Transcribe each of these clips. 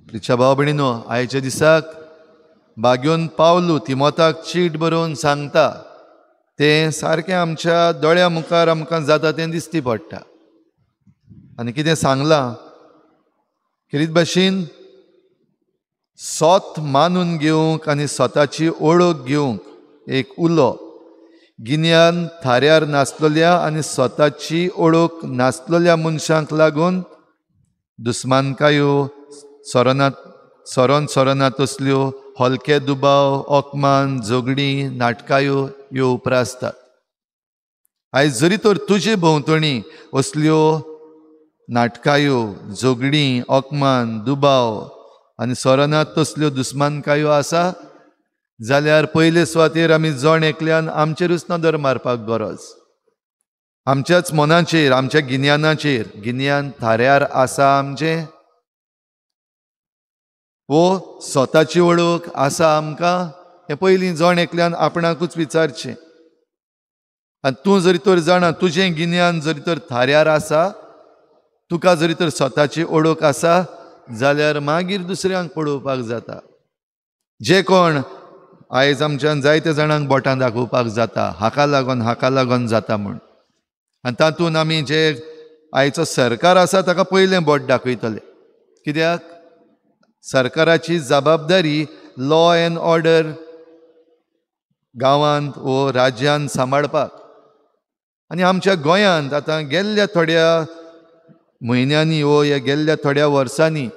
प्रिच्या भाव भयणीनो, आयच्या दिसाक बाग्योन पावलू तिमोताक चीट बरोवन सांगता तें सारकें आमच्या दोळ्या मुखार आमकां जाता तें दिसती पडटा. आनी कितें सांगलां खेरीत भाशेन सोत मानून घेवंक आनी स्वताची ओळख घेवंक एक उलो गिन्यान थाऱ्यार नासलेल्या आनी स्वताची ओळख नासलेल्या मनशांक लागून दुस्मानकायो सरोन सरोना तसल्यो हलके दुबाव, अकमान, झगडीं, नाटकायो ह्यो उप्रासतात. आयज जरी तर तुजे भोंवतणी असल्यो नाटकायो, झगडीं, अकमान, दुबाव आनी सोरनात तसल्यो दुस्मानकायो आसा जाल्यार पयले सुवातेर आमी जण एकल्यान आमचेरूच नदर मारपाक गरज. आमच्याच मनाचेर, आमच्या गिन्यानाचेर. गिन्यान थाऱ्यार आसा आमचें वो स्वताची वळख आसा आमकां हें पयलीं जण एकल्यान आपणाकूच विचारचें. आनी तूं जरी तर जाणा तुजें गिन्यान जरी तर थाऱ्यार आसा, तुका जरी तर स्वताची ओळख आसा जाल्यार मागीर दुसऱ्यांक पळोवपाक जाता. जे कोण आयज आमच्यान जायते जाणांक बोटां दाखोवपाक जाता, हाका लागून हाका लागून जाता म्हूण. आनी तातूंत आमी जे आयचो सरकार आसा ताका पयलें बोट दाखयतले. कित्याक सरकाराची जबाबदारी लॉ एन्ड ऑर्डर गांवांत वो राज्यांत सांबाळपाक. आनी आमच्या गोंयांत आतां गेल्ल्या थोड्या म्हयन्यांनी वो ह्या गेल्ल्या थोड्या वर्सांनी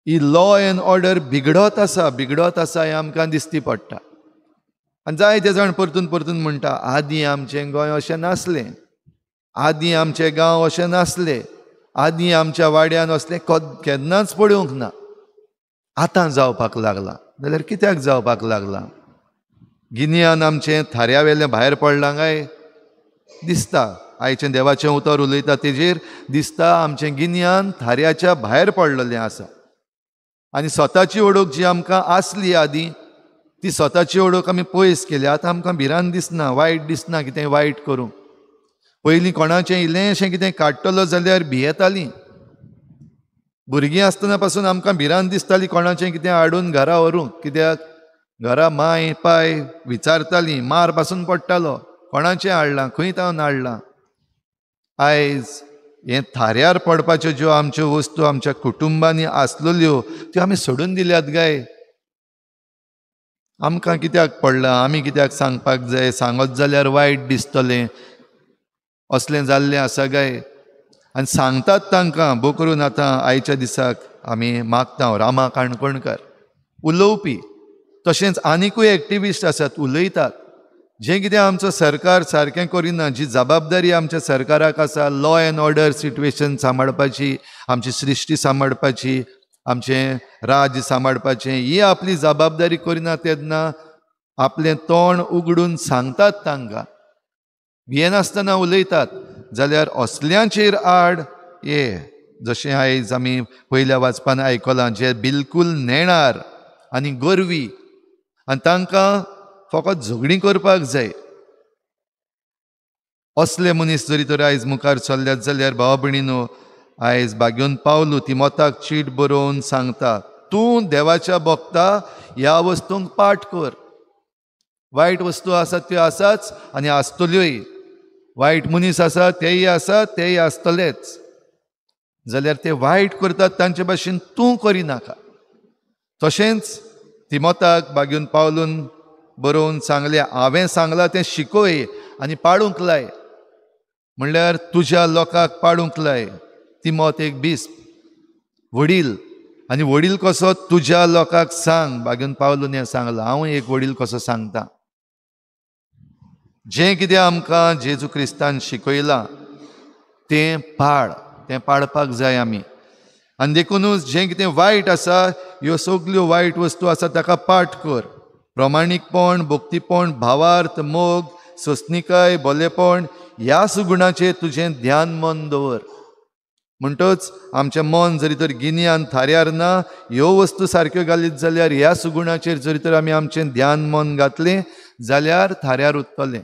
ही लॉ एन्ड ऑर्डर बिगडत आसा, बिगडत आसा हें आमकां दिसती पडटा. आनी जायते जाण परतून परतून म्हणटा आदीं आमचें गोंय अशें नासलें, आदीं आमचे गांव अशें नासले, आदीं आमच्या वाड्यान असलें केन्नाच पळोवंक ना, आतां जावपाक लागलां. जाल्यार कित्याक जावपाक लागलां? गिन्यान आमचें थाऱ्या वेलें भायर पडलां काय दिसता. आयचें देवाचें उतर उलयता तेजेर दिसता आमचें गिन्यान थाऱ्याच्या भायर पडलेलें आसा. आनी स्वताची ओळख जी आमकां आसली आदीं ती स्वताची ओळख आमी पयस केली. आतां आमकां भिरांत दिसना, वायट दिसना कितें वायट करूंक. पयलीं कोणाचें इल्लेंशें कितें काडटलो जाल्यार भियेतालीं. भुरगीं आसतना पासून आमकां भिरांत दिसताली कोणाचें कितें हाडून घरा व्हरूंक. कित्याक घरा माय पाय विचारतालीं, मार पासून पडटालो, कोणाचें हाडलां, खंय तावन हाडलां. आयज हें थाऱ्यार पडपाच्यो ज्यो आमच्यो वस्तू आमच्या कुटुंबांनी आसलेल्यो त्यो आमी सोडून दिल्यात गाय. आमकां कित्याक पडलां, आमी कित्याक सांगपाक जाय, सांगत जाल्यार वायट दिसतलें असलें जाल्लें आसा गाय. आनी सांगतात तांकां बोकरून. आतां आयच्या दिसाक आमी मागता रामा काणकोणकार उलोवपी, तशेंच आनिकूय एक्टिविस्ट आसात उलयतात. जें कितें आमचो सरकार सारकें करिना, जी जबाबदारी आमच्या सरकाराक आसा लॉ एन्ड ऑर्डर सिट्युएशन सांबाळपाची, आमची सृश्टी सांबाळपाची, आमचें राज्य सांबाळपाचें, ही आपली जबाबदारी करिना तेन्ना आपलें तोंड उगडून सांगतात तांकां, भियेनासतना उलयतात. जाल्यार असल्यांचेर आड ये जशें आयज आमी पयल्या वाचपान आयकलां, जे बिलकूल नेणार आनी गर्वी आनी तांकां फकत झगडीं करपाक जाय असले मनीस जरी तर आयज मुखार चल्ल्यात जाल्यार भावा भयणीनो, आयज बाग्योन पावलू तिमोताक चीट बरोवन सांगता तूं देवाच्या भक्ता ह्या वस्तूंक पाठ कर. वायट वस्तू आसात त्यो आसाच आनी आसतल्योय, वायट मनीस आसा तेय आसा, तेय आसतलेच. जाल्यार ते वायट करतात तांचे भाशेन तूं करिनाका. तशेंच तिमोताक बाग्योन पावलून बरोवन सांगलें हांवें सांगलां तें शिकय आनी पाळूंक लाय, म्हणल्यार तुज्या लोकांक पाळूंक लाय. तिमोत एक बिस्प वडील, आनी वडील कसो तुज्या लोकांक सांग. बाग्योन पावलून हें सांगलां, हांव एक वडील कसो सांगता. जें कितें आमकां जेजू क्रिस्तान शिकयलां तें पाळ, तें पाळपाक जाय आमी. आनी देखुनूच जें कितें वायट आसा ह्यो सगल्यो वायट वस्तू आसा ताका पाठ कर. प्रमाणीकपण, भक्तीपण, भावार्थ, मोग, सोंसणीकाय, बोलेपण ह्या सुगुणाचेर तुजें ध्यान मन दवर. म्हणटच आमचें मन जरी तर गिन्यान थाऱ्यार ना ह्यो वस्तू सारक्यो घालीत जाल्यार ह्या सुगुणाचेर जरी तर आमी आमचें ध्यान मन घातलें जाल्यार थाऱ्यार उरतलें.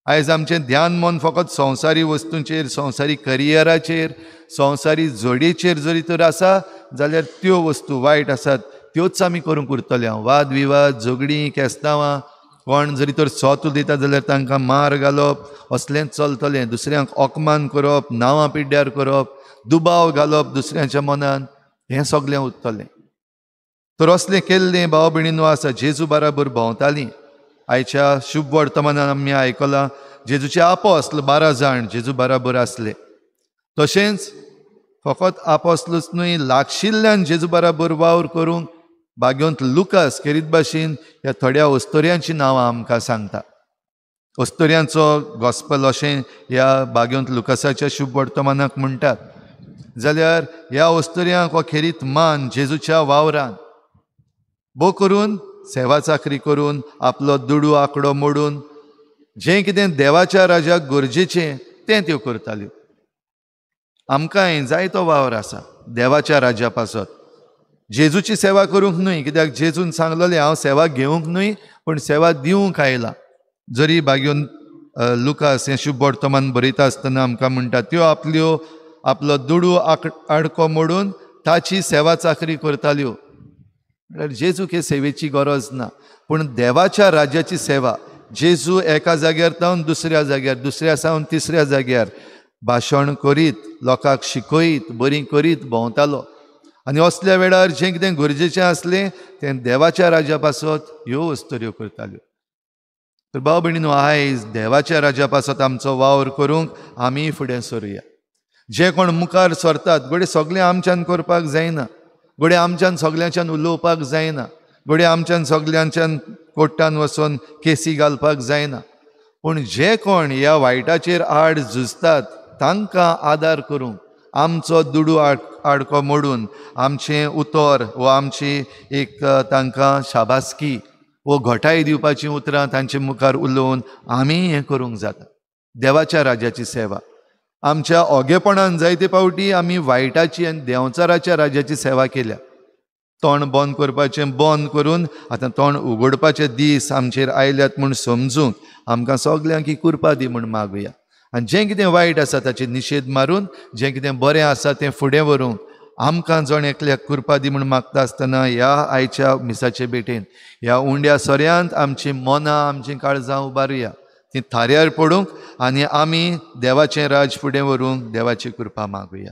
आयज आमचें ध्यान मन फकत संवसारी वस्तूंचेर, संवसारी करियराचेर, संवसारी जोडयेचेर जरी तर आसा जाल्यार त्यो वस्तू वायट आसात त्योच आमी करूंक उरतले. वाद विवाद, झगडीं, केस्तांवां, कोण जरी तर सत उलयता जाल्यार तांकां मार घालप असलेंच चलतलें. दुसऱ्यांक अपमान करप, नांवां पिड्ड्यार करप, दुबाव घालप दुसऱ्यांच्या मनान, हें सगळें उरतलें. तर असलें केल्लें भाव भयणीनो आसा जेजू बराबर भोंवतालीं. आयच्या शुभ वर्तमानान आमी आयकलां जेजूचे आपोस्ल 12 जाण जेजू बराबर आसले. तशेंच फकत आपोस्लूच न्हय, लागशिल्ल्यान जेजू बराबर वावर करूंक भाग्यवंत लुकास खेरीत भाशेन ह्या थोड्या अस्तोऱ्यांचीं नांवां आमकां सांगता. अस्तोऱ्यांचो गॉस्पल अशें ह्या भाग्यवंत लुकासाच्या शुभ वर्तमानाक म्हणटात. जाल्यार ह्या अस्तोऱ्यांक हो खेरीत मान जेजूच्या वावरान भो करून, सेवा चाकरी करून, आपलो दुडू आंकडो मोडून जें कितें देवाच्या राजाक गरजेचें तें त्यो करताल्यो. आमकांय जायतो वावर आसा देवाच्या राज्या पासत. जेजूची सेवा करूंक न्हय, कित्याक जेजून सांगलेलें हांव सेवा घेवंक न्हय पूण सेवा दिवंक आयला. जरी भाग्यवंत लुकास हें शुभ वर्तमान बरयता आसतना आमकां म्हणटा त्यो आपल्यो आपलो दुडू आडको मोडून ताची सेवा चाकरी करताल्यो. म्हळ्यार जेजूक हे सेवेची गरज ना, पूण देवाच्या राज्याची सेवा जेजू एका जाग्यार जावन दुसऱ्या जाग्यार, दुसऱ्या सावन तिसऱ्या जाग्यार भाशण करीत, लोकांक शिकयत, बरी करीत भोंवतालो. आनी असल्या वेळार जें कितें गरजेचें आसलें तें देवाच्या राज्या पासत ह्यो अस्तोऱ्यो करताल्यो. तर भाव भयणीनो, आयज देवाच्या राज्या पासत आमचो वावर करूंक आमी फुडें सरुया. जे कोण मुखार सरतात घडये सगळें आमच्यान करपाक जायना, घडये आमच्यान सगळ्यांच्यान उलोवपाक जायना, घडये आमच्यान सगळ्यांच्यान कोर्टान वचून केसी घालपाक जायना, पूण जे कोण ह्या वायटाचेर आड झुजतात तांकां आदार करूंक आमचो दुडू आडको मोडून आमचें उतर वा आमची एक तांकां शाबासकी वो घटाय दिवपाचीं उतरां तांचे मुखार उलोवन आमी हें करूंक जाता. देवाच्या राज्याची सेवा आमच्या ओगेपणान जायते फावटी आमी वायटाची आनी देंवचाराच्या राज्याची सेवा केल्या. तोंड बंद करपाचें बंद करून आतां तोंड उगडपाचे दीस आमचेर आयल्यात म्हूण समजूंक आमकां सगल्यांक ही कृपा दी म्हूण मागुया. आनी जें कितें वायट आसा ताचेर निशेध मारून जें कितें बरें आसा तें फुडें व्हरूंक आमकां जण एकल्याक कृपा दी म्हूण मागता आसतना ह्या आयच्या मिसाचे भेटेन ह्या उंड्या सोऱ्यांत आमचीं मनां, आमचीं काळजां उबारुया, ती थाऱ्यार पडूंक आनी आमी देवाचें राज फुडें व्हरूंक देवाची कृपा मागुया.